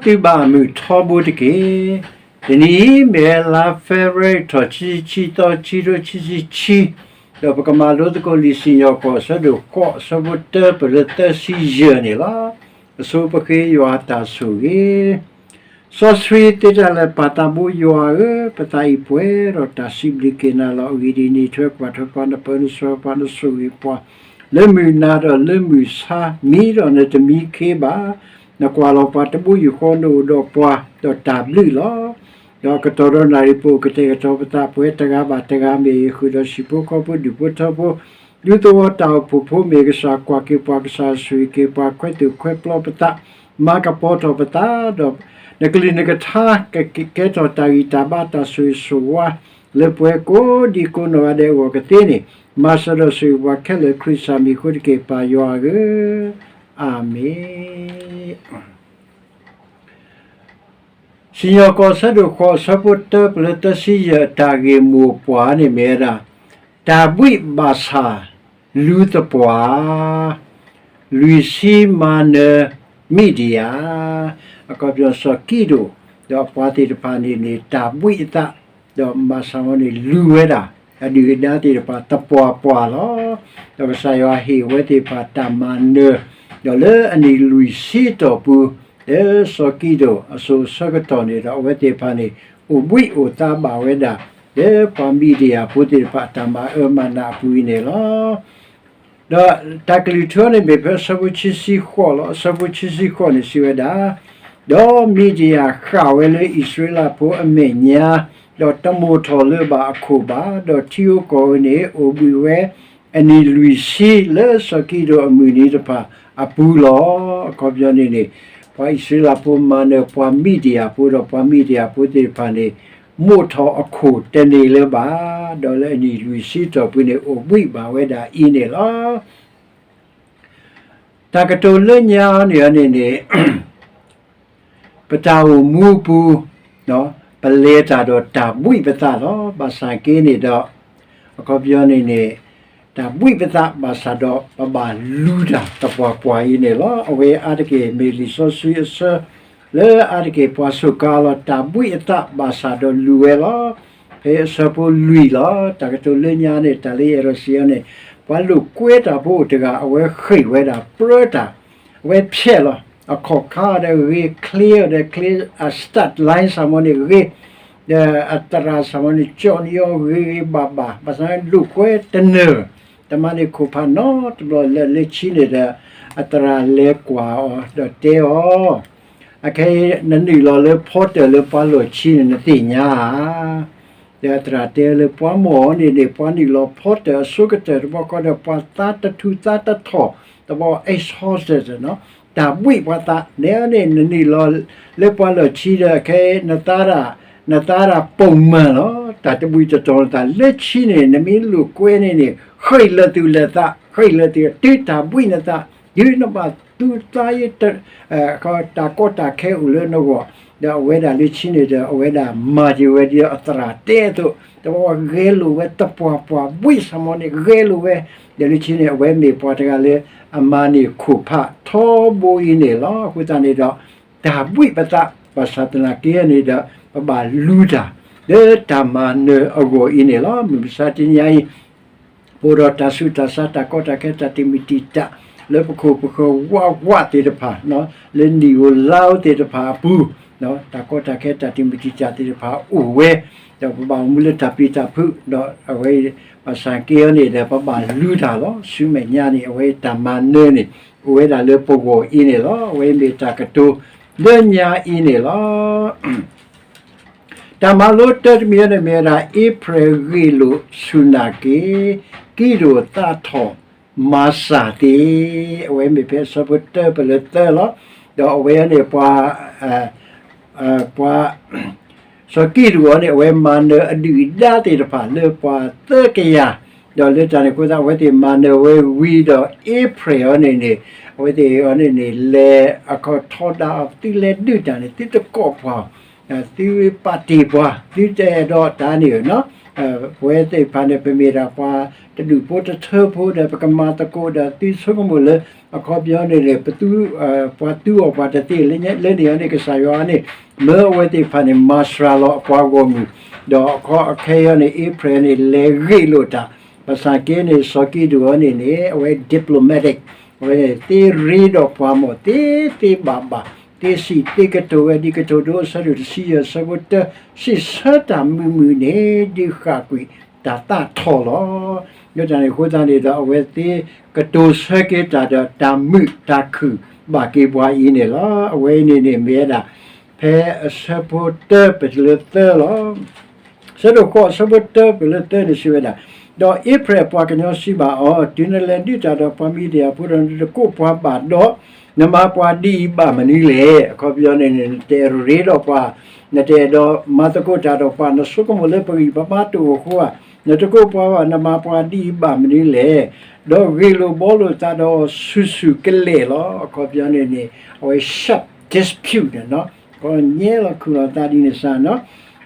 သုဘၣ်မုာ်ထီဘိတက့ၢ်. တနံၤအံၤ မ့ၢ်ဝဲလါ February ထီၣ် ခံဆံခံသီ ခံကထိခံဆံခံ, ဒီးပကမၤလိသကိးလံာ်စံၣ်ညီၣ်ကွီၢ် အဆၢဒိၣ်ဃိး အဆၢဖိတၢ ပလၢသၢဆံယဲၢ်န့ၣ်လီၤ. အဆိပဃ့ယွၤတၢ်ဆိၣ်ဂ့ၤ စီဆှံသ့တၢ်လၢပၢ်သးဘိယွၤဧၢ, ပသးအံၤပှဲၤဒီးတၢ်စံးဘျုးက့ၤနၤလီၤ. အဂ့ၢ်ဒ်အံၤ, နထၢပှၤ ထၢပှၤ နပၢနဆှၢပှၤ နဆိၣ်ဂ့ၤပှၤ လၢမုၢ်နၤဒီးလၢမုၢ်ဆါ, မံဒီးနတမံခ့ဘၣ်. နကွၢ်လီၤပှၤတဘိယူၢ်ဃီ နအိၣ်ဒီးပှၤ ဒီးတၢ်ဘျုးလီၤ. ဒီးကတီၢ်ဒီးနၣ်ရံၣ် ပအိၣ်ကတဲာ်ကတီၤပသး ပဝဲတဂၤဘၣ်တဂၤ မ့ၢ်ဂ့ၤ ဃုာ်ဒီးဟံၣ်ဖိဃီဖိ ဒူၣ်ဖိထၢဖိ ဒူသဝီတၢ်အိၣ်ဖှိၣ်ဖိ မ့ၢ်ဂ့ၤ ကစၢ်ကွၢ်က့ၤပှၤ ကစၢ်ဆိၣ်ဂ့ၤက့ၤပှၤ ခွဲးသူၣ်ခွဲးပျီပသး မၤကပီၤထီၣ်ပသး ဒီးနကလုၢ်နကထါ ကကဲထီၣ်တၢ်ဂံၢ်တၢ်ဘါ တၢ်ဆိၣ်ဂ့ၤဆိၣ်ဝါ လၢပှဲၤကိးဒံကိးနီၢ်ဂၤဒဲးအဂီၢ်ကသ့န့ၣ် မၤစၢၤဒီးဆိၣ်ဂ့ၤပှၤခဲလၢာ် ခရံာ်ကစၢ်မံၤအဃိတက့ၢ် ပၢ်ယွၤဧၢ, အၤမ့ၣ်. စံၣ်ညီၣ်ကွီၢ် အဆၢဒိၣ်ဃိး အဆၢဖိတၢ ပလၢသၢဆံယဲၢ် တၢ်ဂ့ၢ်မိၢ်ပှၢ်န့ၣ်မ့ၢ်ဝဲဒၣ် တၢ်ဘှံးဘၣ်ဆၣ် လူၤသပှၢ် လွံၢ်ဆံမၤနၢၤ မံးဒယၣ်, အခီပညီစီၤကံးဒဧိၣ် ဒီးအပှၤသ့ၣ်တဖၣ်န့ၣ်န့ၣ် တၢ်ဘှံးအသး ဒီးဘၣ်ဆၣ်ဝဲန့ၣ် လူၤဝဲဒၣ် အဒုၣ်အဒါသ့ၣ်တဖၣ်သပှၢ်ပှၢ်လီၤ. ဒီးကစၢ်ယွၤဟ့ၣ်ဝဲသ့ၣ်တဖၣ်တၢ်မၤနၢၤ ဒီးလၢအနံၣ်လွံၢ်ဆံတီၢ်ပူၤ လၢစီၤကံးဒဧိၣ်အစိၤအဆၢကတီၢ်န့ၣ်ဒီး အဝဲသ့ၣ်တဖၣ်န့ၣ် အိၣ်ဘှံးအိၣ်သါဘၣ်ဝဲဒၣ် လၢပှၤမံးဒယၣ်ဖိသ့ၣ်တဖၣ်အတၢ်မၤအၢမၤနးအပူၤအံၤန့ၣ်လီၤ. ဒီးတၢ်ကလုၢ်ထူန့ၣ်မ့ၢ်ဖဲအဆၢဖိခံဆံဃိးလီၤ. အဆၢဖိခံဆံဃိးန့ၣ်စံးဝဲဒၣ်, ဒီးမံးဒယၣ်ဃၣ်ဝဲလၢအံၣ်စရ့လးဖိအမဲာ်ညါ, ဒီးတမိၣ်ထီၣ်လၢၤဘၣ်အခိၣ်ဘၣ်, ဒီးထံဧိၤကီၢ်ဧိၤန့ၣ် အိၣ်ဘှံးဝဲအနံၣ်လွံၢ်ဆံလၢစီၤကံးဒဧိၣ်အမုၢ်နံၤတဖၣ်အပူၤလီၤ. အခီပညီန့ၣ်န့ၣ် ပှၤအံၣ်စရ့လးဖိမၤနၢၤပှၤမံးဒယၣ်ဖိဒီး ပှၤမံးဒယၣ်ဖိသ့ၣ်တဖၣ်န့ၣ် မိၣ်ထီၣ်အခိၣ်တန့ၢ်လၢၤဘၣ်, ဒီးလၢအနံၣ်လွံၢ်ဆံတီၢ်ပူၤန့ၣ် အိၣ်ဘှံးဘၣ်ဝဲဒၣ်အံၤန့ၣ်လီၤ. တၢ်ကတိၤလၢညါအံၤန့ၣ်န့ၣ်န့ၣ် ပတၢ်အိၣ်မူအပူၤ ပလဲၤတၢ်ဒီးတၢ်ဘှံးပသးလီၤ. ဘၣ်ဆၣ်က့န့ၣ်ဒီး အခီပညီန့ၣ်န့ၣ် တၢ်ဘှံးပသးဘၣ်ဆၣ်ဒီး ပဘၣ်လူၤတၢ်သပှၢ်ပှၢ်အံၤန့ၣ်လီၤ. အဝဲအါတက့ၢ်မ့ၢ်လံာ်စီဆှံအဆၢ လၢအါတက့ၢ်ပှၤစူးကါလီၤ တၢ်ဘှံးအသးဘၣ်ဆၣ်ဒီးလူၤဝဲလီၤ. ဖဲအဆၢဖိလွံၢ်လီၤ. တၢ်ကတိၤလၢညါန့ၣ် တၢ်လၢယအဲၣ်ဒိးစံးအီၤန့ၣ် ပှၤလိာ်ကွဲတၢ်ဖိအိၣ်တဂၤ အဝဲဃ့ၢ်ဝဲဒၣ်ပြၢတၢ် အဝဲဖျဲးလီၤ. အခီၣ်ခါဒီးဂ့ၤ ချ့ဒီးချ့ အ start line စၢ်မီၤန့ၣ်ဂ့ၤ ဒီးအသရၣ်စၢ်မီၤန့ၣ် ကၠီနံၤအီၤဂ့ၤဂ့ၤဘၣ်ဘၣ် ဘၣ်ဆၣ်လိာ်ကွဲတနၢၤ တမၤန့ၢ်ခိၣ်ဖးနီတဘျီလၢာ် လၢခံန့ၣ်ဒီး အသရၣ်လဲၤကွၢ်အီၤဒီးတဲအီၤ, အခဲအံၤ နနုာ်လီၤလၢဖီတၢၣ်လၢပှၤလီၢ်ခံန့ၣ် နသ့ၣ်ညါဧါ. ဒီးအသရၣ်တဲလၢပှၤမိၢ်အီၤန့ၣ်န့ၣ် ပှၤနုာ်လီၤဖီတၢၣ်အဆိကတၢၢ်တဘျီဃီဒီး ပှၤသါတထူၣ်သါတထီၣ် တဘျီ exhausted နီၤ တၢ်ဘှံးပှၤသး နဲန့ၣ် နနုာ်လီၤလၢပှၤလီၢ်ခံဒီး ခဲအံၤ နသါဒၣ် နသါဒၣ်ပိာ်မၢၢ်လီၤ. တၢ်တဘှံးတတီၤနသး လၢခံန့ၣ် နမ့ၢ်လိာ်ကွဲန့ၣ်န့ၣ် ဃ့ၢ်လၢာ်သူၣ်လၢာ်သး ဃ့ၢ်လၢာ်သူၣ် တုၤတၢ်ဘှံးနသး တုၤနဘၣ်သူသးယ တၢ်ကီတၢ်ခဲအိၣ်လၢနဂီၢ် ဒီးအဝဲဒၣ်လၢခံန့ၣ်ဒီး အဝဲဒၣ်မၤက့ၤဝဲဒ်အသရၣ်တဲအသိး တဘျီဂဲၤလိာ်ဝဲသပှၢ်ပှၢ် ဘှံးစၢ်မီၤန့ၣ် ဂဲၤလိာ်ဝဲ ဒီးလၢခံန့ၣ် အဝဲမ့ၢ်ပှၤတဂၤလၢ အမၤန့ၢ်ခိၣ်ဖးထီဘိအံၤန့ၣ်လီၤ. အဃိသတးန့ၣ်ဒီး တၢ်ဘှံးပသး ဘၣ်ဆၣ်သနာ်က့န့ၣ်ဒီး ပဘၣ်လူၤတၢ် လၢတၢ်မၤနၢၤအဂီၢ်အံၤန့ၣ်လီၤ. မုၢ်မဆါတနံၤအံၤ ပအိၣ်ဒီးတၢ်ဆူးတၢ်ဆါ တၢ်ကီတၢ်ခဲ တၢ်တံာ်မုၢ်တံာ်တာ် လၢပခိၣ်ပဃၢၤဝးဝးသ့ၣ်တဖၣ် လၢနံၣ်ဧိၤလါဧိၤသ့ၣ်တဖၣ်အပူၤ တၢ်ကီတၢ်ခဲ တၢ်တံာ်မုၢ်တံာ်တာ်သ့ၣ်တဖၣ်အိၣ်ဝဲ ဒီးပဘၣ်အိၣ်မူလၢတၢ်ပျံၤတၢ်ဖုး ဒီးအဝဲ ဘၣ်ဆၣ်က့အံၤန့ၣ်ဒီး ပဘၣ်လူၤတၢ်လီၤ. ဆူမဲာ်ညါန့ၣ် အဝဲတၢ်မၤနၢၤန့ၣ် အိၣ်ဝဲဒၣ်လၢပဂီၢ်အံၤန့ၣ်လီၤ. အဝဲမ့ၢ်တၢ်ကတိၤလၢညါအံၤန့ၣ်လီၤ. တၢ်မၤလိတၢတမံၤန့ၣ်မ့ၢ်ဝဲဒၣ် အ့ဖရံးဂ့ၢ်လိာ်ဆူၣ်နာ်က့ၤ ကံးဒဧိၣ်သးထီၣ်မၤစၢ်သ့, အဝဲမ့ၢ်ဖဲအဆၢဖိတၢပလၢသၢလီၤ. ဒီးအဝဲန့ၣ်ပှၤ ပှၤ စီၤကံးဒဧိၣ်န့ၣ် အဝဲမၤနၢၤအဒုၣ်အဒါသ့ၣ်တဖၣ်လၢပှၤသၢကယၤ, ဒီးလၢတၢ်န့ၣ်အဃိသတး အဝဲသ့ၣ်မၤနၢၤဝဲဝံၤဒီး အ့ဖရံးအီၤန့ၣ်န့ၣ် အဝဲသ့ၣ်အီၤန့ၣ်န့ၣ် လဲၤအခီၣ်ထီဒါအီၤ သုလဲၤဒုးတၢ်န့ၣ် သုတကိးပှၤ သုပာ်တ့ၢ်ပှၤ သုတအဲၣ်ဒိးတၢ်န့ၣ်ဧၢနီၤ. ပဝဲသ့ၣ်တဖၣ်န့ၣ် ပမ့ၢ်ဒၣ်ပှၤတဒူၣ်ဖိတထၢဖိဒီး ပကမၤသကိးဒီးသုဆိကမိၣ်လၢ အခီပညီန့ၣ်န့ၣ် ပသူ ပှၤသူအီၤပှၤတသ့လၢန့ၣ်အီၤန့ၣ် ကစၢ်ယွၤန့ၣ် မၢအဝဲသ့ၣ်တဖၣ်န့ၣ် မၤစှၤလီၤအပှၤဂီၢ်မုၢ်, ဒီးအခီအခဲအံၤန့ၣ် အ့ဖရၢၣ်န့ၣ် လဲၤဂ့ၢ်လိာ်တၢ်, ဘၣ်ဆၣ်က့န့ၣ် စီၤကံဒိၣ်အံၤန့ၣ်န့ၣ် အဝဲ diplomatic အဝဲသ့ၣ်ရ့ဒီးပှၤမီၢ် သ့သ့ဘၣ်ဘၣ် သ့စံးသ့ကတိၤဝဲ ဒ်ကတိၤဒိအဆၢဒိၣ်တဆံယဲၢ် အဆၢဖိတၢ စံးဆၢတၢ်မုာ်မုာ်န့ၣ် ဒုးဃာ်ကွံာ်တၢ်သးထီၣ်လီၤ. လၢတၢ်န့ၣ်အဃိသတးန့ၣ်ဒီး အဝဲသ့ၣ်ကတိၤဆၢက့ၤတၢ်ဒီး တၢ်မုာ်တၢ်ခုၣ်ဘၣ်က့ၤပှၤအံၤန့ၣ်လီၤ. အဝဲအံၤန့ၣ်န့ၣ် မ့ၢ်ဝဲဒၣ် ဖဲအဆၢဖိတၢပတုၤလၢသၢလီၤ. ဆၢဒိၣ်ဃိး အဆၢဖိတၢပတုၤလၢသၢန့ၣ်စံးဝဲဒၣ်, ဒီးအ့ဖရဲၣ်အပှၤကညီစံးဘၣ်အီၤ, တုၤနလဲၤဒုးတၢ်ဒီးပှၤမံၤဒယၣ်ဖိဒီး နတကိးပှၤဘၣ်ဒီး, နမၤပှၤဒ်အံၤဘၣ်မနုၤလဲၣ်. အခီပညီန့ၣ် နတအဲၣ်ဒိးရ့ဒီးပှၤ, နတအဲၣ်ဒိးမၤသကိးတၢ်ဒီးပှၤ, နဆိကမိၣ်လၢပဂံၢ်ပဘါတအိၣ်အဃိဧါ, နတကိးပှၤဘၣ်, နမၤပှၤဒ်အံၤဘၣ်မနုၤလဲၣ်. ဒီးဂ့ၢ်လိာ်ဘှီလိာ်သးဒီးဆူၣ်ဆူၣ်ကလဲာ်လီၤ. အခီပညီန့ၣ်န့ၣ် အဝဲ sharp dispute န့ၣ်, ကီးညဲလီၤခူၣ်လီၤသးဒ်န့ၣ်စ့ၢ်န့ၣ်,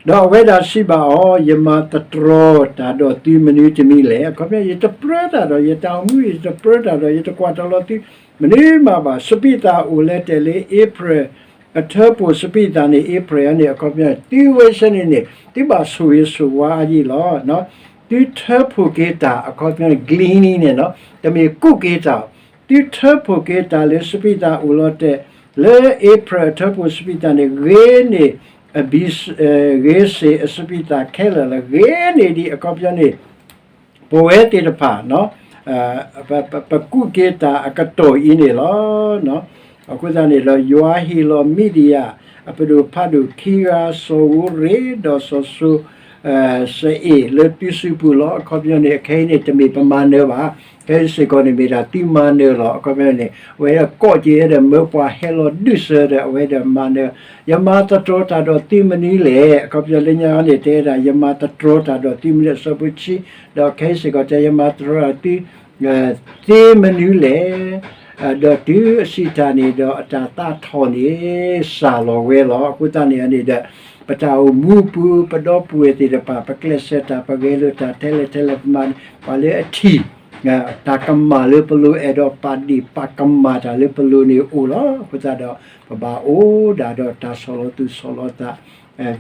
ဒီးအဝဲဒၣ်စံးဘၣ်အီၤ, ယမၤသတြီၤတၢ်ဒီးသုမနုၤတမံၤလဲၣ်. အခီပညီ ယတပြၢတၢ်ဒီးယတၢ်အိၣ်မူ, ယတပြၢတၢ်ဒီးယတကွၢ်တလီၤသု မနုၤမးဘၣ်. စပံးသၣ်အိၣ်လၢတဲာ်လၢအ့ဖရဲၣ်အထၢဖှိၣ်စပံးသၣ်န့ၣ် အ့ဖရဲၣ်န့ၣ် အခီပညီ သုဝဲဆၢန့ၣ်န့ၣ် သုဘၣ်ဆိၣ်ဂ့ၤဆိၣ်ဝါအယံၤလီၤ. သုထၢဖှိၣ်က့ၤတၢ် အခီပညီ gleaning န့ၣ်, တမ့ၢ်ကူးက့ၤတၢ်, သုထၢဖှိၣ်က့ၤတၢ်လၢစပံးသၣ်အိၣ်လီၤတဲာ် လၢအ့ဖရဲၣ်အထၢဖှိၣ်စပံးသၣ်န့ၣ် ဂ့ၤန့ၢ် အဘံ ဂ့ၤစ့ၢ်အစပံးသၣ်ခဲလၢာ်လီၤ. ဂ့ၤန့ၢ်ဒံး အခီပညီန့ၣ် ပဝဲသ့ၣ်တဖၣ် ပကူးက့ၤတၢ်အကတီၢ်အံၤန့ၣ်လီၤ. အဃိသတးန့ၣ်ဒီး ယွၤဟ့ၣ်လီၤမံၤဒယၣ် အပဒိၣ်ဖးဒိၣ်ခံဂၤ စီၤဧိၤရ့ဒီးစီၤစိၤ စအ့ၣ်လၢသုစုပူၤလီၤ. အခီပညီန့ၣ် အခဲအံၤန့ၣ် တမ့ၢ်ပမၤနၢၤဘၣ်, ခဲအံၤစ့ၢ်ကီးန့ၣ်မ့ၢ်ဒၣ်သုမၤနၢၤလီၤ. အခီပညီန့ၣ် အဝဲဒၣ်ကိးက့ၤဒီးမၢပှၤဟဲလီၤဒုးစၢၤဒီး အဝဲဒၣ်မၤနၢၤ, ယမၤသတြီၤတၢ်ဒီးသုမနုၤလဲၣ်. အခီပညီလၢညါန့ၣ် တဲဒၣ် ယမၤသတြီၤတၢ်ဒီးသုမနုၤ အဆၢဖိဆံ, ဒီးခဲအံၤစ့ၢ်ကီးတဲ ယမၤသတြီၤတၢ်သု သ့မနုၤလဲၣ်. ဒီးတုၤအဆံးတၢ်န့ၣ်ဒီး အတၢ်သးထီၣ်န့ၣ် စၢ်လီၤဝဲလီၤ. အဃိသတးန့ၣ်န့ၣ်ဒီး ပတၢ်အိၣ်မူပူၤ ပဒီပုၢ်ဝဲၢ်သ့ၣ်တဖၣ် ပကျဲးစၢးတၢ် ပဂဲၤလိာ်တၢ်ထဲလဲၣ်ထဲလဲၣ် ပမၤ ပှၤလၢအထံၣ် တၢ်ကမၣ်လၢပလိၤ အဲၣ်ဒိးပာ်ဒ့ၣ်ပာ်ကမၣ်တၢ်လၢပလိၤန့ၣ်အိၣ်လီၤ. အဃိသတးဒီး ပဘၣ်အိၣ်ဒၣ်ဒီးတၢ်ဆီၣ်လီၤသူၣ်ဆီၣ်လီၤသး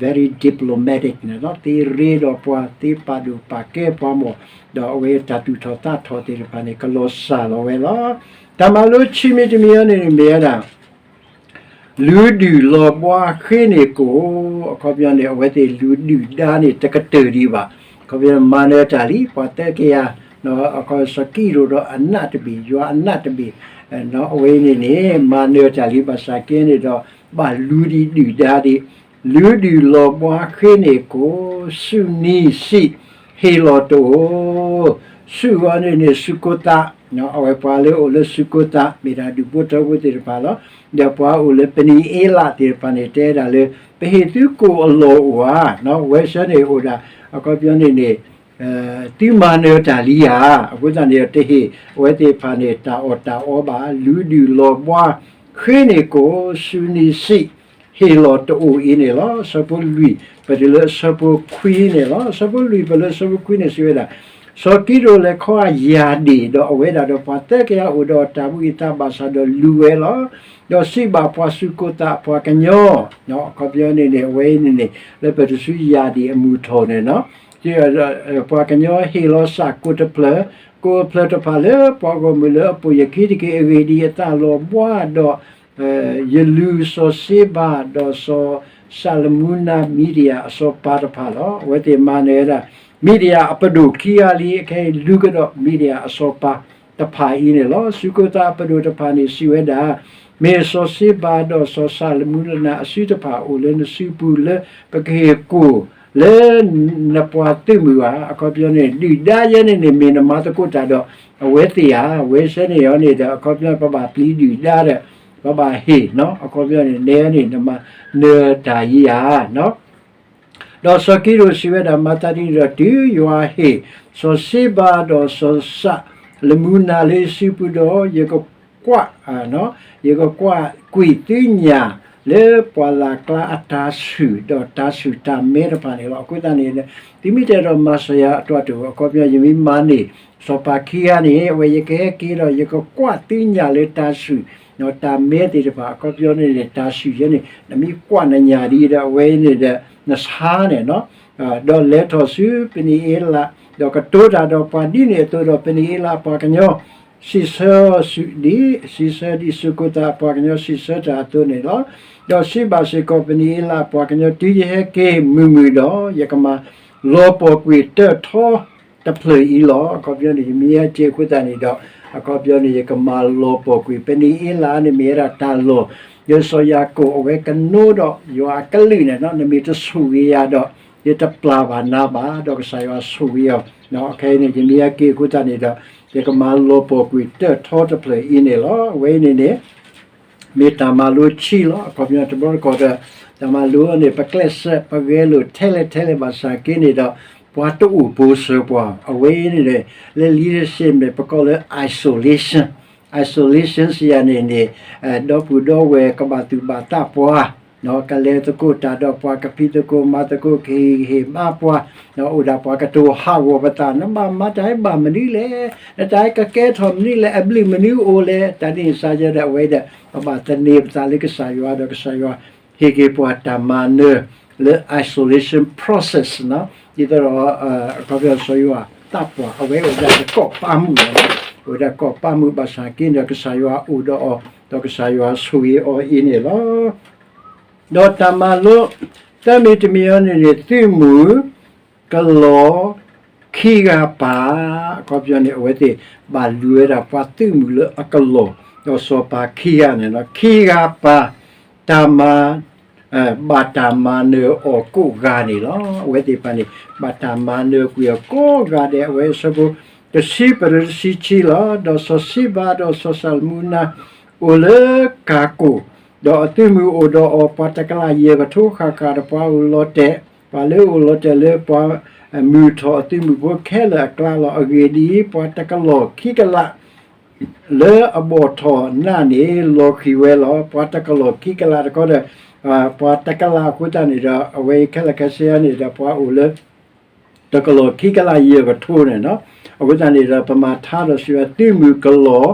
very diplomatic န့ၣ်လီၤ. သ့ရ့ဒီးပှၤ သ့ပာ်ဒိၣ်ပာ်ကဲပှၤမီၢ်, ဒီးအဝဲတၢ်သူၣ်ထီၣ်သးထီၣ်သ့ၣ်တဖၣ်န့ၣ် ကလီၤစၢ်လီၤဝဲလီၤ. တၢ်မၤလိခံမံၤတမံၤအံၤန့ၣ်မ့ၢ်ဝဲဒၣ် လူၤဒုၣ်လီၤဘှါဃ့န့ၢ်ကိၣ်, အခီပညီန့ၣ် အဝဲသ့ၣ်လူၤဒုၣ်ဒါန့ၣ် တကတၢၢ်ဒံးဘၣ်. အခီပညီမၤနၢၤတၢ်လံ ပှၤသၢကယၤ, အခီစီၤကံးဒိၣ်ဒီးအနးတဘ့ၣ် ယွၤအနးတဘ့ၣ်, အဝဲန့ၣ်န့ၣ် မၤနၢၤတၢ်လံ ဘၣ်ဆၣ်က့န့ၣ်ဒီး ဘၣ်လူၤဒံးဒုၣ်ဒါဒံး, လူၤဒုၣ်လီၤဘှါဃ့န့ၢ်ကိၣ်, ဆူနံၤဆံး ဟ့ၣ်လီၤတအိၣ်, ဆူအံၤန့ၣ်န့ၣ် ဆူကိသး, အဝဲပှၤလၢအိၣ်လၢဆူကိသး မ့ၢ်ဒၣ်ဒူၣ်ဖိထၢဖိသ့ၣ်တဖၣ်လီၤ. ဒီးပှၤအိၣ်လၢပနံၤအ့လးသ့ၣ်တဖၣ်န့ၣ် တဲဒၣ်လၢ ပဟ့ၣ်သုကိၣ်အလီၢ်အိၣ်ဧါ, ဝဲဆၢန့ၣ်အိၣ်ဒၣ် အခီပညီန့ၣ်န့ၣ် သုမၤနၢၤတၢ်လံဧါ, အဃိသတးန့ၣ်ဒီးတဟ့ၣ်အဝဲသ့ၣ်တဖၣ်န့ၣ် တၢ်အီၣ်တၢ်အီဘၣ်, လူၤဒုၣ်လီၤဘှါဃ့န့ၢ်ကိၣ်, ဆူနံၤဆံး ဟ့ၣ်လီၤတအိၣ်အံၤန့ၣ်လီၤ. အဆၢဖိလွံၢ် ပတုၤလၢအဆၢဖိခွံန့ၣ်လီၤ. အဆၢဖိလွံၢ် ပတုၤလၢအဆၢဖိခွံန့ၣ်စံးဝဲဒၣ်, စီၤကံးဒိၣ်လဲၤခီယၢ်ဒ့ၣ် ဒီးအဝဲဒၣ်ဒီးပှၤသၢကယၤအိၣ်ဒီးတၢ်ဘှံးအသးဘၣ်ဆၣ်ဒီးလူၤဝဲလီၤ. ဒီးစံးဘၣ်ပှၤဆူကိသးအပှၤကညီ, အခီပညီန့ၣ်န့ၣ် အဝဲအံၤန့ၣ်န့ၣ် လၢပတၢ်ဆူယၢ်ဒ့ၣ်အမုၢ်ထီၣ်န့ၣ်လီၤ. ပှၤကညီဟ့ၣ်လီၤစၢ်ကိၣ်တဖျၢၣ်, ကိၣ်အဖျၢၣ်တဖၣ်လၢပှၤဂီၢ်မုၢ်လၢအပိာ်ယခံတက့ၢ်, အဂ့ၢ်ဒ်အံၤ အသးလီၤဘှါဒီး ယလူၤစီၤစ့ဘၤဒီးစီၤစးလမူနၤ မံၤဒယၣ်အစီၤပၤတဖၣ်လီၤ. အဝဲသ့ၣ်မၤနၢၤဝဲဒၣ် မံၤဒယၣ်အပဒိၣ်ခံဂၤလံ, အခဲအံၤလူၤကဒီး မံၤဒယၣ်အစီၤပၤတဖၣ်အံၤန့ၣ်လီၤ. ဆူကိသးအပဒိၣ်တဖၣ်န့ၣ်စံးဝဲဒၣ်, မ့ၢ်စီၤစ့ဘၤဒီးစီၤစးလမူနၤအစုတဖၣ်အိၣ်လၢနစုပူၤလၢ ပကဟ့ၣ်ကိၣ်လၢနပှၤသုးမုၢ်ဧါ. အခီပညီန့ၣ် ဒုၣ်ဒါယဲန့ၣ်န့ၣ် မ့ၢ်နမၤသကိးတၢ်ဒီးအဝဲသ့ၣ်ဧါ, ဝဲဆၢန့ၣ်အံၤန့ၣ်ဒီး အခီပညီပဘၣ်ပျံၤဒုၣ်ဒါဒီး ပဘၣ်ဟ့ၣ်, အခီပညီန့ၣ် နဲန့ၣ် နမၤနၢၤတၢ်ယံၤဧါ. ဒီးစီၤကံးဒိၣ်စံးဝဲဒၣ်, မၤသးဒ်န့ၣ်ဒီး တုၤယွၤဟ့ၣ် စီၤစ့ဘၤဒီးစီၤစးလမူနၤလၢယစုပူၤဒီး ယကကွၢ်, ယကကွၢ်ကွံာ်သုညၣ် လၢပှၤလၢ်ကျါအတၢ်ဆူၣ် ဒီးတၢ်ဆူၣ်တၢ်မဲတဖၣ်န့ၣ်လီၤ. အဃိသတးန့ၣ် သုမ့ၢ်တအဲၣ်ဒိးမၤစၢၤယၤအတီၢ်တအိၣ် အခီပညီ ယမ့ၢ်မၤန့ၢ် စီၤပၤခံဂၤန့ၣ် အဝဲယကဟဲက့ၤဒီး ယကကွၢ်သ့ၣ်ညါလၢတၢ်ဆူၣ် ဒီးတၢ်မဲသ့ၣ်တဖၣ် အခီပညီန့ၣ်န့ၣ် တၢ်ဆူၣ်ယဲန့ၣ် နမ့ၢ်ကွၢ်နညၣ်ဒ်ဒီး အဝဲန့ၣ်ဒီး နဆါန့ၣ်နီၤ ဒီးလဲၤထီၣ်ဆူပနံးအ့လး ဒီးကတိၤတၢ်ဒီးပှၤဒ်န့ၣ်အသိးဒီး ပနံးအ့လးအပှၤကညီ စံးဆၢဒ် စံးဆၢဒ်စူၢ်က့ၤသးအပှၤကညီ စံးဆၢတၢ်အသိးန့ၣ်လီၤ. ဒီးစံးဘၣ်စ့ၢ်ကီးပနံးအ့လးအပှၤကညီ တုၤယဟဲက့ၤမုာ်မုာ်ဒီး ယကမၤလီၤပှီၢ်ကွံာ်တၢၣ်ထီတဖျၢၣ်အံၤလီၤ. အခီပညီန့ၣ် ယမ့ၢ်ဟဲက့ၤအဃိသတးန့ၣ်ဒီး အခီပညီန့ၣ် ယကမၤလီၤပှီၢ်ကွံာ် ပနံးအ့လးန့ၣ်မ့ၢ်ဝဲဒၣ်တၢ်လီၢ် ဒီးစီၤယၤကိာ်အဝဲကနိဒီးယွၤအကလုၢ်န့ၣ်နီၤ နမ့ၢ်တဆိၣ်ဂ့ၤယၤဒီး ယတပျၢ်ဘၣ်နၤဘၣ် ဒီးကစၢ်ယွၤဆိၣ်ဂ့ၤအီၤ ခဲအံၤန့ၣ် ယမ့ၢ်ဟဲက့ၤအဃိသတးန့ၣ်ဒီး ယကမၤလီၤပှီၢ်ကွံာ်တၢၣ်ထီတဖျၢၣ်အံၤန့ၣ်လီၤ. အဝဲအံၤန့ၣ်န့ၣ် မ့ၢ်တၢ်မၤလိဆံးလီၤ. အခီပညီတဘျီတခီၣ်ဒီး တၢ်မၤလိန့ၣ် ပကျဲးစၢးပဂဲၤလိာ်ထဲလဲၣ်ထဲလဲၣ်ဘၣ်ဆၣ်က့န့ၣ်ဒီး ပှၤတအိၣ်ပိာ်စၢၤပှၤ အဝဲအံၤန့ၣ်န့ၣ် လၢ leadership န့ၣ် ပကိးလၢ isolation, isolation စံးယၤန့ၣ်န့ၣ် ဒီပုၢ်ဒီဝဲၢ်ကဘၣ်သူၣ်ဘၣ်သးပှၤ ကလဲၤသကိးတၢ်ဒီးပှၤ ကဖံးသကိးမၤသကိး ကဟ့ၣ်ဂံၢ်ဟ့ၣ်ဘါပှၤ အိၣ်ဒၣ်ပှၤကတိၤဟးဂီၤပသး နဘၣ်မၤတၢ်အံၤဘၣ်မနုၤလဲၣ်, နတၢ်အံၤကကဲထီၣ်မနုၤလဲၣ်, အဘျုးမနုၤအိၣ်လဲၣ်, တၢ်န့ၣ်စ့ၢ်ကီးဒီးအဝဲဒီး ပဘၣ်သန့ၤပသးလၢကစၢ်ယွၤဒီးကစၢ်ယွၤဟ့ၣ်က့ၤပှၤတၢ်မၤနၢၤ လၢ isolation process န့ၣ် ဒ်သိးဒီး အခီပညီစီၤယိၤဟၣ်သးပှၢ် အဝဲအိၣ်ဒၣ်တၢ်ကိးပၢ်မုၣ်လီၤ. အိၣ်ဒၣ်ကိးပၢ်မုၣ်ဘၣ်ဆၣ်က့န့ၣ်ဒီး ကစၢ်ယွၤအိၣ်ဒီးအီၤ ဒီးကစၢ်ယွၤဆိၣ်ဂ့ၤအီၤအံၤန့ၣ်လီၤ. ဒီးတၢ်မၤလိ သၢမံၤတမံၤအံၤန့ၣ်န့ၣ် သုးမုၢ်ကလီၤခံဂၤပၢ်, အခီပညီန့ၣ် အဝဲသ့ၣ်ဘၣ်လူၤဝဲဒၣ်ပှၤသုးမုၢ်လၢအကလီၤ ဒီးစီၤပၤခံဂၤန့ၣ်လီၤ. ခံဂၤပၢ် တၢ်မၤ ဘၣ်တၢ်မၤနၢၤအီၤကိးဂၤန့ၣ်လီၤ. အဝဲသ့ၣ်တဖၣ်န့ၣ် ဘၣ်တၢ်မၤနၢၤကွံာ်အီၤကိးဂၤဒဲး အဝဲအဆၢဖိ တဆံပၢၢ်လၢတဆံခံလီၤ. ဒီးစီၤစံဘၤဒီးစီၤၡလမူနၤ အိၣ်လၢကၤကိၢ်, ဒီးအသုးမုၢ်အိၣ်ဒီးအီၤ ပှၤတကလးယဲၢ်ကထိဃၣ်ဃၣ်ဒီး ပှၤအိၣ်လီၤတဲာ်, ပှၤလၢအိၣ်လီၤတဲာ်လၢပှၤမုၢ်ထီၣ်အသုးမုၢ်ဖိခဲလၢာ်အကျါလီၤ. အဂ့ၢ်ဒ်အံၤ, ပှၤတကလီၢ်ခံကလး လၢအဘီၣ်ထီၣ်နးန့ၣ် လီၤဃံၤဝဲလီၤ. ပှၤတကလီၢ်ခံကလးတခီဒီး ပှၤတကလးအဃိသတးန့ၣ်ဒီး အဝဲအံၤခဲလၢာ်ခဲဆ့န့ၣ်ဒီး ပှၤအိၣ်လၢ တကလီၢ်ခံကလးယဲၢ်ကထိန့ၣ်လီၤ. အဃိသတးန့ၣ်ဒီး ပမၤထါဒီးစံးဝဲ သုးမုၢ်ကလီၢ်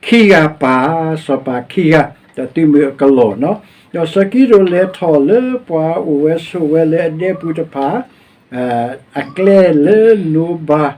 ခံဂၤပၢ်, စီၤပၤခံဂၤ ဒီးသုးမုၢ်အကလီၢ်န့ၣ်လီၤ. ဒီးစီၤကံဒိၣ်လဲၤထီၣ်လၢပှၤအိၣ်ဝဲဆိးဝဲလၢအဒဲပူၤတဖၣ် အကျဲလၢနိဘၤ,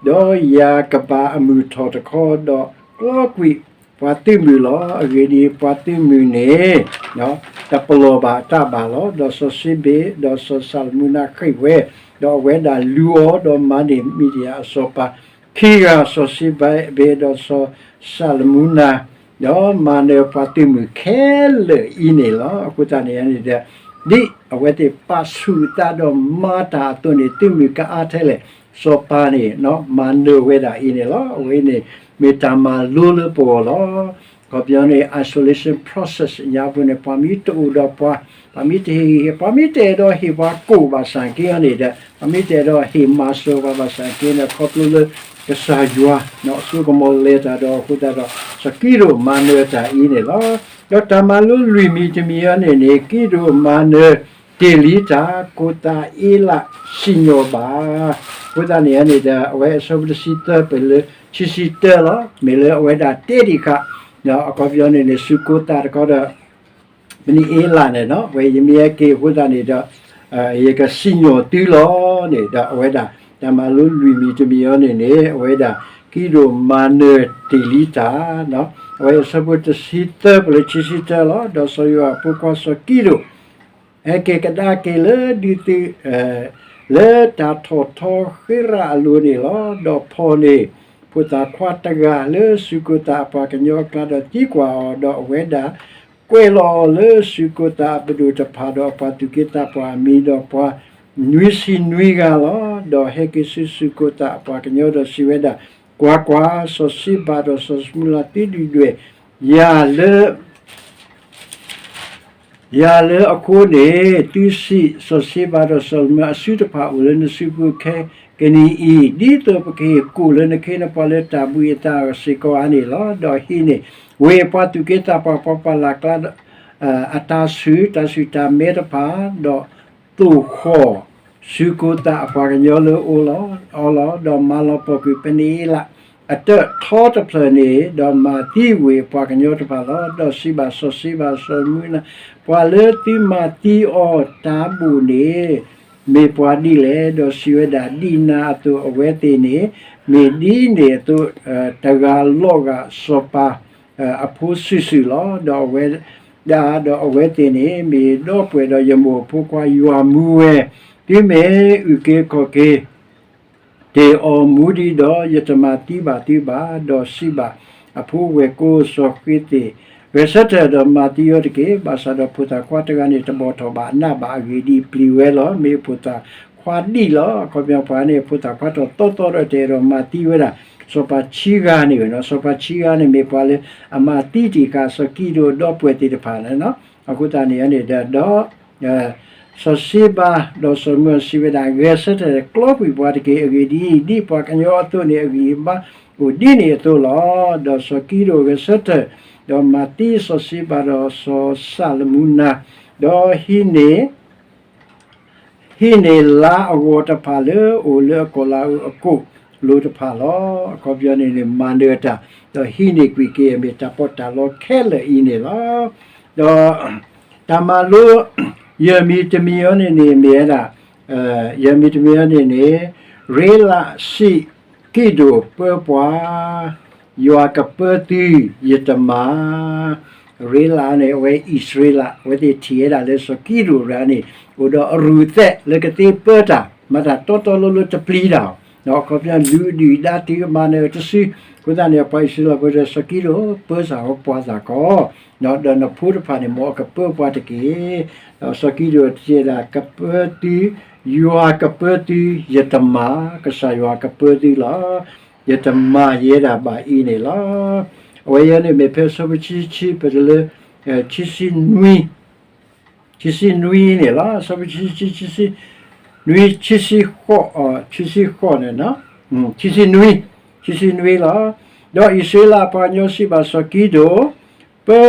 ဒီးယၤကဘၤအမုၢ်ထီၣ်တခီ ဒီးကျီကွံာ်ပှၤသုးမုၢ်လီၤ. အဂ့ၢ်ဒ်အံၤ, ပှၤသုးမုၢ်န့ၣ် တပလီၢ်ဘၣ်အတၢ်ဘၣ်လီၤ. ဒီးစီၤစံဘၤ ဒီးစီၤၡလမူနၤဃ့ၢ်ဝဲ, ဒီးအဝဲဒၣ်လူၤအီၤ ဒီးမၤန့ၢ်မံၤဒယၣ်အစီၤပၤခံဂၤ, စီၤစံဘၤဒီးစီၤၡလမူနၤ ဒီးမၤနၢၤပှၤသုးမုၢ်ခဲလၢာ်အံၤန့ၣ်လီၤ. အဃိသတးန့ၣ်န့ၣ်ဒီး ဒ်အဝဲသ့ၣ်ပာ်ဆူၣ်အသးဒီးမၤတၢ်အသိးန့ၣ် သုးမုၢ်ကအါထဲလဲၣ် စီၤပၤန့ၣ် မၤနၢၤဝဲဒၣ်အံၤန့ၣ်လီၤ. အဝဲန့ၣ် မ့ၢ်တၢ်မၤလိလၢပဂီၢ်လီၤ. အခီပညီန့ၣ် isolation process ညါပူၤန့ၣ် ပှၤမ့ၢ်တအိၣ်ဒီးပှၤ, ပှၤမ့ၢ်တဟ့ၣ်ဂံၢ်ဟ့ၣ်, ပှၤမ့ၢ်တအဲၣ်ဒိးဟ့ၣ်ပှၤကိၣ်ဘၣ်ဆၣ်က့အီၤန့ၣ်ဒီး ပှၤမ့ၢ်တအဲၣ်ဒိးဟ့ၣ်မၤစၢၤပှၤဘၣ်ဆၣ်က့န့ၣ် ခီဖျိလၢကစၢ်ယွၤ အစိကမီၤလဲၤတၢ်ဒီးအဃိသတးဒီး စီၤကံဒိၣ်မၤနၢၤတၢ်အံၤန့ၣ်လီၤ. ဒီးတၢ်မၤလိလွံၢ်မံၤတမံၤအံၤန့ၣ်န့ၣ် ကံဒိၣ်မၤနၢၤတ့ၢ်လံတၢ် ကိးသးအ့လးစံၣ်ညီၣ်ဘၣ်. အဃိသတးန့ၣ်န့ၣ်ဒီး အဝဲအဆၢဖိတဆံသၢပၢၢ်လၢခံဆံတၢလီၤ. မ့ၢ်လၢအဝဲဒၣ်တဲဒံးဃာ် အခီပညီန့ၣ်န့ၣ် စူၢ်ကိးသးတခီဒီး ပနံးအ့လးန့ၣ်လီၤ. ဝဲယမ့ၢ်ဟဲက့ၤအဃိသတးန့ၣ်ဒီး ယကစံၣ်ညီၣ်သုလီၤန့ၣ်ဒီး အဝဲဒၣ် တၢ်မၤလိလွံၢ်မံၤတမံၤအံၤန့ၣ်န့ၣ် အဝဲဒၣ် ကံဒိၣ်မၤနၢၤတ့ၢ်လံတၢ် အဝဲအဆၢဖိတဆံသၢပၢၢ်လၢခံဆံတၢလီၤ. ဒီးစီၤယိၤအၤဖိခွါစီၤကံဒိၣ် ဟဲက့ၤကဒါက့ၤလၢဒုးသုး လၢတၢ်ထီၣ်ထီဃ့ရၣ်အလိၤန့ၣ်လီၤ. ဒီးဖီၣ်န့ၢ်ဖိသၣ်ခွါတဂၤလၢစူၢ်ကိးသးအပှၤကညီအကျါဒီးသံကွၢ်အီၤ, ဒီးအဝဲဒၣ် ကွဲးလီၤအီၤလၢစူၢ်ကိးသးအပဒိၣ်တဖၣ်ဒီးအပှၤသူၣ်က့သးပှၢ်အမံၤဒီးပှၤနွံဆံနွံဂၤလီၤ. ဒီးဟဲက့ၤဆူစူၢ်ကိးသးအပှၤကညီဒီးစံးဝဲဒၣ်, ကွၢ်ကွၢ်, စီၤစံဘၤဒီးစီၤၡမူနၤသုဒုၣ်ဒွဲၣ်ယၤလၢ ယၤလၢအဃိန့ၣ် သုစံး, စီၤၡ့ဘၤဒီးစီၤၡမူနၤအစုတဖၣ်အိၣ်လၢနစုပူၤခဲကနံၣ်အံၤ, ဒ်သိးပကဟ့ၣ်ကူၣ်လၢနခ့နပှၤလၢတၢ်ဘှံးအသးစ့ၢ်ကီးဧါန့ၣ်လီၤ. ဒီးဟံးန့ၢ်ဝ့ၢ်အပှၤသူၣ်က့သးပှၢ် ပှၤပှၢ်လၢ်ကျါ အတၢ်ဆူၣ်တၢ်ဆူၣ်တၢ်မဲတဖၣ်, ဒီးသိၣ်ဃီၣ် ဆူၣ်ကိၢ်သးအပှၤကညီလၢအအိၣ်လီၤ, အီၤလီၤ, ဒီးမၤလီၤပှီၢ်ကွံာ် ပနအ့လးအတၢးထီတဖျၢၣ်န့ၣ်, ဒီးမၤသံဝ့ၢ်အပှၤကညီတဖၣ်လီၤ. ဒီးစံးဘၣ်စီၤစ့ဘၤစီၤမုနၤ, ပှၤလၢသုမၤသံအီၤတၢ်ဘူၣ်န့ၣ် မ့ၢ်ပှၤဒ်လဲၣ်. ဒီးစံးဝဲဒၣ်, ဒ်နၤအသိးအဝဲသ့ၣ်န့ၣ် မ့ၢ်ဒ်န့ၣ်အသိး, တဂၤလီၤဂာ်စီၤပၤ အဖိစုာ်စုာ်လီၤ. ဒီးအဝဲဒၣ်ဒီးအဝဲသ့ၣ်န့ၣ် မ့ၢ်ဒီပုၢ်ဝဲၢ်ဒီးယမိၢ်အဖိခွါယွၤမူဝဲ, သုမ့ၢ်အုၣ်က့ၤခီၣ်က့ၤ တ့ၢ်အီၤမူဒံးဒီး ယတမၤသံဘၣ်သုဘၣ်. ဒီးစံးဘၣ်အဖိဝဲၢ်ကိစီၤဃ့သ့ၣ်, ဂဲၤဆၢထၢၣ်ဒီးမၤသံအီၤတက့ၢ်. ဘၣ်ဆၣ်ဒီးဖိသၣ်ခွါတဂၤန့ၣ် တဘီၣ်ထီၣ်ဘၣ်အနးဘၣ်. အဂ့ၢ်ဒ်အံၤ, ပျံၤဝဲလီၤ. မ့ၢ်ဖိသၣ်ခွါဒံးလီၤ. အခီပညီပှၤန့ၣ် ဖိသၣ်ခွါထီၣ်သီသီဒီး တအဲၣ်ဒိးမၤသံဝဲဒၣ် စီၤပၤခံဂၤန့ၣ်ဝဲနီၤ. စီၤပၤခံဂၤန့ၣ် မ့ၢ်ပှၤလၢအမၤသံတ့ၢ်ဃာ် စီၤကံးဒဧိၣ်ဒီပုၢ်ဝဲၢ်သ့ၣ်တဖၣ်န့ၣ်လီၤ. အဃိသတးန့ၣ်န့ၣ်ဒီး စီၤစ့ဘၤဒီးစီၤမုနၤစံးဝဲဒၣ်, ဂဲၤဆၢထၢၣ်ကျီကွံာ်ပှၤတက့ၢ်. အဂ့ၢ်ဒ်အံၤ, ဒ်ပှၤကညီအသိးန့ၣ် အဂံၢ်အဘါအိၣ်ဒ်န့ၣ်အသိးလီၤ. ဒီးစီၤကံးဒဧိၣ်ဂဲၤဆၢထၢၣ်, ဒီးမၤသံစီၤစ့ဘၤဒီးစီၤစၤလမူနၤ, ဒီးဟံးန့ၢ် ဟံးန့ၢ်လါအဂီၤတဖၣ်လၢအအိၣ်လၢအကီၢ်လၤအူအကိာ်လိၤတဖၣ်လီၤ. အခီပညီန့ၣ်န့ၣ် မၤနၢၤတၢ်, ဒီးဟံးန့ၢ်ကွံာ်က့ၤအမ့ၢ်တၢ်ပီးတၢ်လီခဲလၢာ်အံၤန့ၣ်လီၤ. ဒီးတၢ်မၤလိ ယမံၤတမံၤအံၤန့ၣ်န့ၣ် မ့ၢ်ဝဲဒၣ် ယမံၤတမံၤအံၤန့ၣ်န့ၣ် ရ့လးစံးကံးဒဧိၣ်ပၢပှၤ, ယွၤကပၢသု, ယတမၤ ရ့လးန့ၣ် အဝဲအံၣ်စရ့လး အဝဲသ့ၣ်ထံၣ်ဝဲဒၣ်လၢစီၤကံးဒဧိၣ်ရၤန့ၣ် အိၣ်ဒီးအရူၢ်သဲးလၢကသ့ပၢတၢ်, မၤတၢ်တီတီလိၤလိၤတပျံၤတၢ်, အခီပညီဒုးဒုၣ်ဒါတုၤကမၤနၢၤတစု, အဃိသတးန့ၣ် ပှၤအံၣ်စရ့လးဖိတဲ စီၤကံးဒဧိၣ် ပၢစၢ်ဝဲပှၤစၢ်ကီး, ဒီးနဖိတဖၣ်န့ၣ် မ်အကပၢပှၤတက့ၢ်. ဒီးစီၤကံးဒဧိၣ်တဲဒၣ် ကပၢသု, ယွၤကပၢသု, ယတမၤ, ကစၢ်ယွၤကပၢသုလီၤ. ယတမၤယဲဒၣ်ဘၣ်အံၤန့ၣ်လီၤ. အဝဲအံၤန့ၣ်မ့ၢ်ဖဲအဆၢဖိခံဆံခံ ပတုၤလၢ ခံဆံနွံ, ခံဆံနွံန့ၣ်လီၤ. အဆၢဖိခံဆံခံ, ခံဆံနွံ, ခံဆံဃိး, ခံဆံဃိးန့ၣ်, ခံဆံနွံ, ခံဆံနွံလီၤ. ဒီးအံၣ်စရ့လးပှၤကညီစံးဘၣ်စီၤကံးဒဧိၣ်, ပၢ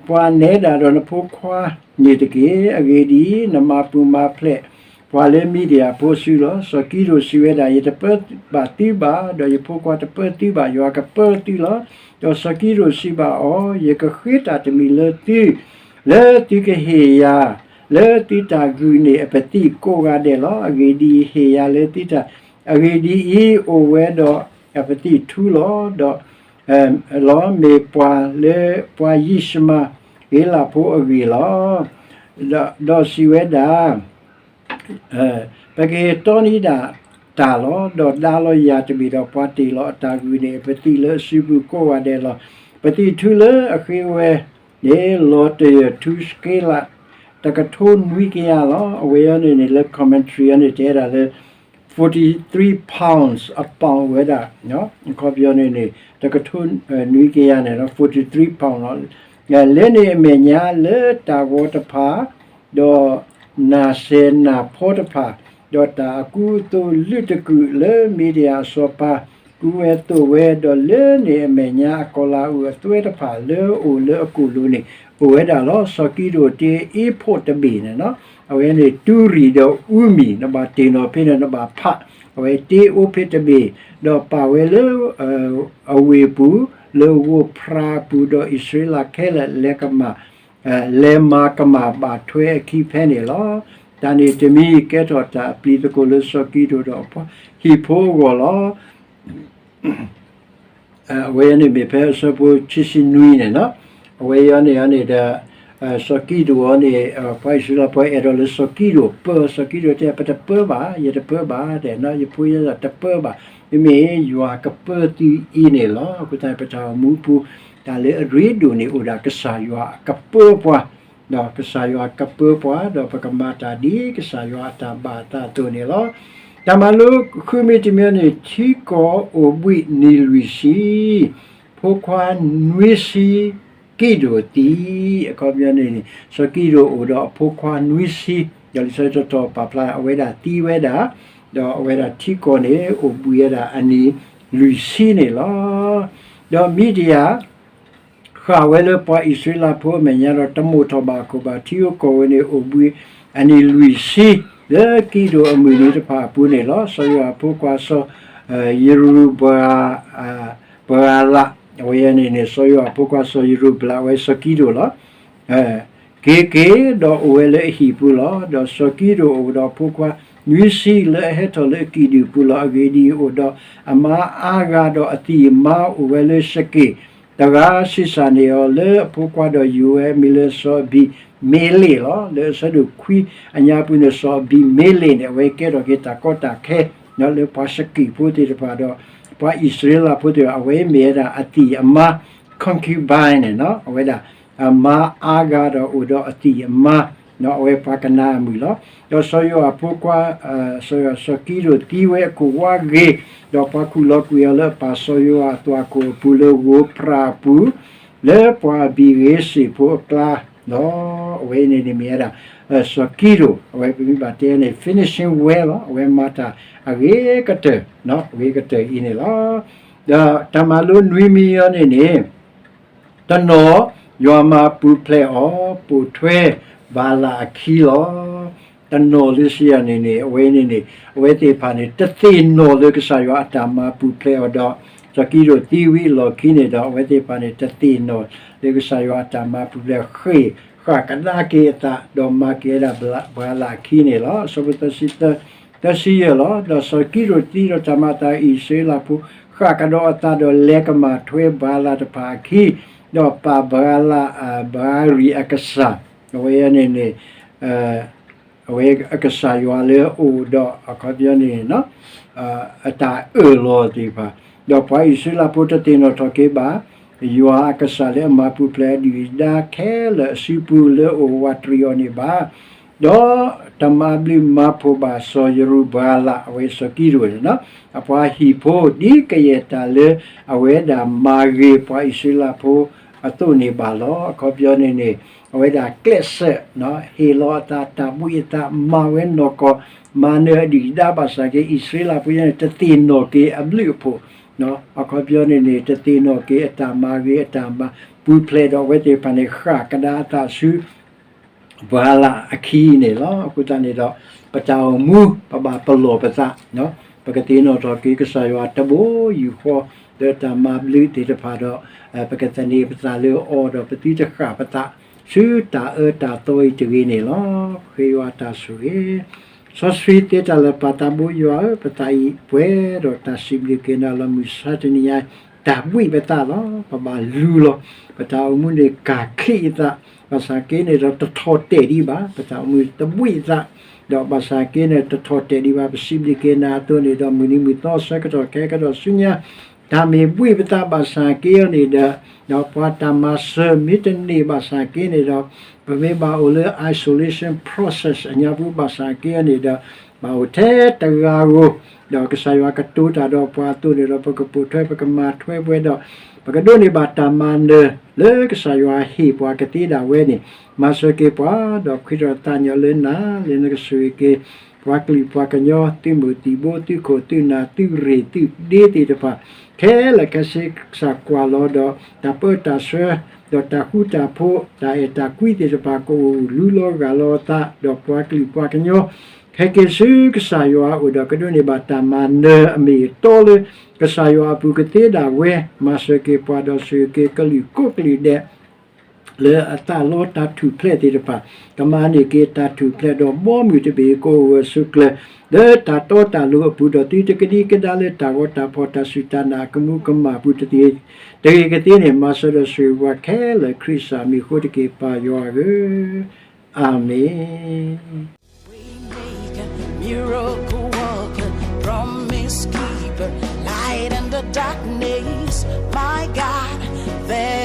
ပှၤနဲဒၣ်ဒီးနဖိခွါန့ၣ်တက့ၢ်. အဂ့ၢ်ဒ်အံၤ, နမၤပူၤမၤဖျဲးပှၤလၢမံၤဒယၣ်ဖိစုလီၤ. စီၤကံးဒဧိၣ်စံးဝဲဒၣ်, ယတပၢဘၣ်သုဘၣ်, ဒီးယဖိခွါတပၢသုဘၣ်, ယွၤကပၢသုလီၤ. ဒီးစီၤကံးဒဧိၣ်စံးဘၣ်အီၤ, ယကဃ့တၢ်တမံၤလၢသု, လၢသုကဟ့ၣ်ယၤ လၢသုတၢ်ဂုာ်န့ၢ်အပသံၣ်ကိးဂၤဒဲးလီၤ. အဂ့ၢ်ဒ်အံၤ, ဟ့ၣ်ယၤလၢသုတၢ်, အဂ့ၢ်ဒ်အံၤ, အိၣ်ဝဲဒီးအပသံၣ်ထူလီၤ. ဒီး လီၤ, မ့ၢ်ပှၤလၢပှၤယံးၡမၤဧ့လးဖိအဂ့ၢ်လီၤ. ဒီးစံးဝဲဒၣ်, ပကဟ့ၣ်တီနံၤဒၣ်တၢ်လီၤ. ဒီးဒါလီၤယၤတဘ့ၣ်ဒီး ပှၤတ့ၢ်လီၤအတၢ်ဂုာ်န့ၢ်အပသံၣ်လၢအစုပူၤကိးဂၤဒဲးလီၤ. ပသံၣ်ထူလၢအဃ့ဝဲန့ၣ် လီၤတယၢၢ်ထူစက့လး တကထိနွံကယၤလီၤ. အဝဲအံၤန့ၣ်န့ၣ် လၢ commentary အံၤန့ၣ် တဲဒၣ်လၢ forty three pounds အပီၣ်ဝဲဒၣ်, အခီပညီန့ၣ်န့ၣ် တကထိနွံကယၤန့ၣ်လီၤ, forty three pound လီၤ. လဲန့ၢ်အမဲာ်ညါလၢတၢ်ဂီၤတဖၣ်, ဒီးနၢ်စဲၤနၢ်ဖီတဖၣ်, ဒီးတၢ်အကူအသိးလုၢ်တကုာ်လၢမံၤဒယၣ်အစီၤပၤ ကူဝဲသိးဝဲ, ဒီးလဲန့ၢ်အမဲာ်ညါအကီၢ်လၤအူအသွဲတဖၣ်လၢအအိၣ်လၢအကိာ်လိၤန့ၣ် အိၣ်ဝဲဒၣ်လီၤ. စီၤကံးဒဧိၣ်တ့အ့ၤဖိးတဘ့ၣ်န့ၣ်လီၤ. အဝဲန့ၣ် တူရံၣ်ဒီးအူမံၣ် နဘၣ်တ့ၢ်နီၣ်ဖဲန့ၣ် နဘၣ်ဖး, အဝဲတ့အိၣ်ဖဲတဘ့ၣ်, ဒီးပာ်ဝဲလၢ အဝ့ၢ်အပူၤ, လၢဂိၢ်ဖရၣ်အပူၤ, ဒီးအံၣ်စရ့လးခဲလၢာ်လဲၤကမၣ်, လဲၤမၤကမၣ်ဘၣ်ထွဲအခံဖဲန့ၣ်လီၤ. တၢ်န့ၣ်တမံၤကဲထီၣ်တၢ်အပျံၤသကိးလၢစီၤကံးဒဧိၣ်ဒီးအပှၤဟံၣ်ဖိအဂီၢ်လီၤ. အဝဲန့ၣ်မ့ၢ်ဖဲအဆၢဖိခံဆံနွံန့ၣ်လီၤ. အဝဲအံၤန့ၣ်န့ၣ်ဒီး စီၤကံးဒဧိၣ်န့ၣ် ပှၤအံၣ်စရ့လးဖိအဲၣ်ဒိးလၢစီၤကံးဒဧိၣ်ပၢ, စီၤကံးဒဧိၣ်တဲ ပတပၢဘၣ်, ယတပၢဘၣ်, တဲ ယဖိယဲဒီးတပၢဘၣ်, မ့မ့ၢ်ယွၤကပၢသုအံၤန့ၣ်လီၤ. အဃိသတး ပတၢ်အိၣ်မူပူၤ တၢ်လၢအရ့ဒိၣ်န့ၣ် အိၣ်ဒၣ်ကစၢ်ယွၤအကပၢပှၤ, ဒီးကစၢ်ယွၤကပၢပှၤ, ဒီးပကမၤတၢ်ဒ်ကစၢ်ယွၤအတၢ်ဘၣ်အသးအသိးန့ၣ်လီၤ. တၢ်မၤလိဃုမံၤတမံၤန့ၣ် ထံကီၢ်အိၣ်ဘှံးနံၣ်လွံၢ်ဆံ, ဖိခွါနွံဆံ, ကံးဒဧိၣ်သံ, အခီပညီန့ၣ်န့ၣ် စီၤကံးဒဧိၣ်အိၣ်ဒီးအဖိခွါနွံဆံ, ဒီးလံာ်စီဆှံတီတီပာ်ဖျါ အဝဲဒၣ်သံဝဲဒၣ်, ဒီးအဝဲဒၣ်ထံကီၢ်န့ၣ် အိၣ်ဘှံးဝဲဒၣ်အနံၣ်လွံၢ်ဆံန့ၣ်လီၤ. ဒီးမံၤဒယၣ် ဃၣ်ဝဲလၢပှၤအံၣ်စရ့လးဖိအမဲာ်ညါဒီး တမိၣ်ထီၣ်ဘၣ်အခိၣ်ဘၣ် ထံဧိၤကီၢ်ဧိၤန့ၣ် အိၣ်ဘှံးအနံၣ်လွံၢ်ဆံ လၢကံဒိၣ်အမုၢ်နံၤတဖၣ်အပူၤန့ၣ်လီၤ. စီၤယိၤအၤဖိခွါစီၤ ယရူၤဘ ဘြၤလး အဝဲန့ၣ်န့ၣ် စီၤယိၤအၤဖိခွါစီၤယရူၤဘလး အဝဲစီၤကံဒိၣ်လီၤ. က့ၤက့ၤ ဒီးအိၣ်ဝဲလၢအဟံၣ်ပူၤလီၤ. ဒီးစီၤကံဒိၣ်အိၣ်ဒီးအဖိခွါနွံဆံ လၢအဟဲထီၣ်လၢအကံၣ်ဒုၣ်ပူၤလီၤ. အဂ့ၢ်ဒ်အံၤ, အိၣ်ဒီးအမါအါဂၤဒီးအသံၣ်အမါအိၣ်ဝဲလၢၡက့ၣ်တဂၤ, ဆံးစၢ်န့ၢ်အီၤလၢအဖိခွါဒီးယိၤဝဲ အမံၤလၢစီၤအဘံၤမ့လ့ၣ်လီၤ. လၢအဆၢဒိၣ်ခွံအညါပူၤန့ၣ် စီၤအဘံၤမ့လ့ၣ်န့ၣ် အဝဲကဲထီၣ်က့ၤတၢ်ကီတၢ်ခဲ လၢပှၤၡက့ၣ်ဖိသ့ၣ်တဖၣ်ဒီး ပှၤအံၣ်စရ့လးဖိသ့ၣ်တဖၣ် အဝဲမ့ၢ်ဝဲဒၣ်အသံၣ်အမါ concubine န့ၣ်, အဝဲဒၣ်အမါအါဂၤဒီးအိၣ်ဒီးအသံၣ်အမါ, အဝဲပှၤကနၤအမုၣ်လီၤ. ဒီးစီၤယိၤအၤဖိခွါ စီၤကံဒိၣ်သံဝဲအခိၣ်ဝါဂ့ၤ, ဒီးပှၤခူၣ်လီၤကွံာ်အီၤလၢအပၢ်စီၤယိၤအၤအသွၣ်ခိၣ်အပူၤ လၢဂိၤဖရၣ်အပူၤ, လၢပှၤအဘံၤဂ့ၤစ့ၣ်ဖိအကျါလီၤ. အဝဲန့ၣ်န့ၣ်မ့ၢ်ဝဲဒၣ် စီၤကံဒိၣ် အဝဲပမ့ၢ်ဘၣ်တဲန့ၣ် finishing well လီၤ. အဝဲမၤတၢ်အဂ့ၤကတၢၢ်, အဂ့ၤကတၢၢ်အံၤန့ၣ်လီၤ. ဒီးတၢ်မၤလိနွံမံၤအံၤန့ၣ်န့ၣ် တနီၤ ယွၤမၤပူၤဖျဲးအီၤ ပိာ်ထွဲဘၤလးအခံလီၤ. တနီၤလၢစံးယၤန့ၣ်န့ၣ် အဝဲန့ၣ်န့ၣ် အဝဲသ့ၣ်တဖၣ်န့ၣ် တသ့ၣ်နီၣ်လၢကစၢ်ယွၤအတၢ်မၤပူၤဖျဲးအီၤဒီး စီၤကံဒိၣ်သံဝံၤအလီၢ်ခံန့ၣ်ဒီး အဝဲသ့ၣ်တဖၣ်န့ၣ် တသ့ၣ်နီၣ်လၢကစၢ်ယွၤအတၢ်မၤပူၤဖျဲး ဃ့ၢ်ဃၣ်ကဒါက့ၤအသး ဒီးမၤက့ၤဝဲဒၣ်ဘၤလးအခံန့ၣ်လီၤ. အဆၢဖိသၢဆံ သၢဆံယဲၢ်လီၤ. ဒီးစီၤကံဒိၣ်သံဒီးတၢ်မၤအသး အံၣ်စရ့လးဖိ ဃၣ်ကဒီးအသးဒီးလဲၤကမၣ်ထွဲဘၤလးတဖၣ်အခံ, ဒီးပာ်ဘၤလး ဘၤရံၣ်အကစၢ်, အဝဲန့ၣ်န့ၣ် အဝဲအကစၢ်ယွၤလၢအအိၣ်ဒီးအခီပညီန့ၣ် အတၢ်အၢၣ်လီၤသ့ၣ်တဖၣ်, ဒီးပှၤအံၣ်စရ့လးဖိတသ့ၣ်နီၣ်ထီၣ်က့ၤဘၣ် ယွၤအကစၢ်လၢအမၤပူၤဖျဲးအဒုၣ်အဒါခဲလၢာ်အစုပူၤလၢအအိၣ်ဝးတရံးအီၤန့ၣ်ဘၣ်, ဒီးတမၤဘျုးမၤဖှိၣ်ဘၣ်စီၤယရူၤဘၤလး အဝဲစီၤကံဒိၣ်န့ၣ်, အပှၤဟံၣ်ဖိ ဒ်ကယဲၢ်တၢ်လၢအဝဲဒၣ်မၤဂ့ၤပှၤအံၣ်စရ့လးဖိအသိးန့ၣ်ဘၣ်လီၤ. အခီပညီန့ၣ်န့ၣ် အဝဲဒၣ်ကျဲးစၢး ဟ့ၣ်လီၤအသး တၢ်ဘှံးအသး မၤဝဲနီၢ်ကီၢ် မၤနၢၤအဒုၣ်အဒါဘၣ်ဆၣ်က့ အံၣ်စရ့လးဖိန့ၣ် တသ့ၣ်နီၣ်က့ၤအဘျုးအဖှိၣ်, အခီပညီန့ၣ်န့ၣ် တသ့ၣ်နီၣ်က့ၤအတၢ်မၤဂ့ၤ အတၢ်မၤပူၤဖျဲးဒီးအဝဲသ့ၣ်တဖၣ်န့ၣ် ဃၣ်ကဒါအသးဆူ ဘၤလးအခံန့ၣ်လီၤ. အဃိသတးန့ၣ်ဒီး ပတၢ်အိၣ်မူ ပဘၣ်ပလီၢ်ပသး, ပကသ့ၣ်နီၣ်ထီၣ်က့ၤကစၢ်ယွၤတဘိယူၢ်ဃီ လၢတၢ်မၤဘျုးသ့ၣ်တဖၣ်ဒီး ပကသန့ၤပသးလၢအီၤဒီး ပသုတဃၣ်ပသး ဆူတၢ်အၢတၢ်သီအံၤတဂ့ၤန့ၣ်လီၤ. ဃ့ယွၤတၢ်ဆိၣ်ဂ့ၤ စီဆှံသ့တၢ်လၢာ်ပာ်သးဘိယွၤဧၢ, ပသးအံၤပှဲၤဒီးတၢ်စံးဘျုးက့ၤနၤလီၤ. မုၢ်ဆါတနံၤညါ တၢ်ဘှံးပသးလီၤ. ပဘၣ်လူလီၤ. ပတၢ်အိၣ်မူန့ၣ်ကၢ်ချံးအသး, ဘၣ်ဆၣ်က့န့ၣ်ဒီးတထီၣ်တဲာ်ဒံးဘၣ်. ပတၢ်အိၣ်မူတဘှံးအသး, ဒီးဘၣ်ဆၣ်က့န့ၣ် တထီၣ်တဲာ်ဒံးဘၣ်. ပစံးဘျုးက့ၤနၤအသိးန့ၣ်ဒီး မုၢ်နံၤမုၢ်သီအဆၢကတီၢ်ခဲကတီၢ်ဆူညါ တၢ်မ့ၢ်ဘှံးပသးဘၣ်ဆၣ်က့အီၤန့ၣ်ဒီး, ဒီးပှၤတၢ်မၤစၢၤမ့ၢ်တန့ၢ်ဘၣ်ဆၣ်က့န့ၣ်ဒီး, ပမ့ၢ်ဘၣ်အိၣ်လၢ isolation process အညါပူၤဘၣ်ဆၣ်က့အီၤန့ၣ်ဒီး, ဘၣ်အိၣ်ထဲတဂၤဧိၤ, ဒီးကစၢ်ယွၤကတိၤတၢ်ဒီးပှၤအသိးန့ၣ်ဒီး ပကပိာ်ထွဲ ပကမၤထွဲပှဲၤဒီး, ပကဒိးန့ၢ်ဘၣ်တၢ်မၤနၢၤ လၢကစၢ်ယွၤဟ့ၣ်ပှၤကသ့ဒၣ်ဝဲန့ၣ်, မၤစၢၤက့ၤပှၤ, ဒီးခွံးထီၣ်သးညီလၢနၤ, လၢနကဆိၣ်ဂ့ၤက့ၤ ပှၤကလုာ်ပှၤကညီ သုးမုၢ်သံၣ်ဘိ သုးခိၣ်သုးနၢ် သုးရ့ၣ်သုးဒ့သ့ၣ်တဖၣ် ခဲလၢာ်ခဲဆ့ ကစၢ်ကွၢ်လီၤဒီး တၢ်ပၢတၢ်ဆှၢ ဒီးတၢ်ဃူတၢ်ဖိး တၢ်အဲၣ်တၢ်ကွံသ့ၣ်တဖၣ် ကအိၣ်လူလီၤဂၢ်လီၤအသး ဒီးပှၤကလုာ်ပှၤကညီ ဟဲက့ၤဆူကစၢ်ယွၤအအိၣ်ဒီး ကဒိးန့ၢ်ဘၣ်တၢ်မၤနၢၤအမ့ၢ်အတီလၢ ကစၢ်ယွၤအပူၤကသ့ဒၣ်ဝဲ မၤစၢၤက့ၤပှၤဒီးဆိၣ်ဂ့ၤက့ၤကလုာ်ကိးကလုာ်ဒဲး လၢအသးလီတၢ်ထူၣ်ဖျဲးသ့ၣ်တဖၣ်, ကမၤန့ၢ်က့ၤတၢ်ထူၣ်ဖျဲးဒီးဘီမုၢ်တဘ့ၣ် ကအိၣ်ဂၢၢ်ဆိးကျၢၤ လၢတၢ်တီတၢ်လိၤအပူၤဒီး သုတကဒံကဒါလၢတၢ်ဂီၤတၢ်ဖီၣ်တၢ်စူၢ်တၢ်နာ်အကမူကမၣ်အပူၤတဂ့ၤ, တဂ့ၤကသ့န့ၣ် မၤစၢၤဒီးဆိၣ်ဂ့ၤပှၤခဲလၢာ် ခရံာ်စၢ်မံၤအဃိတက့ၢ် ပၢ်ယွၤဧၢ, အၤမ့ၣ်. Waymaker, miracle worker, promise keeper, light in the darkness, my God, there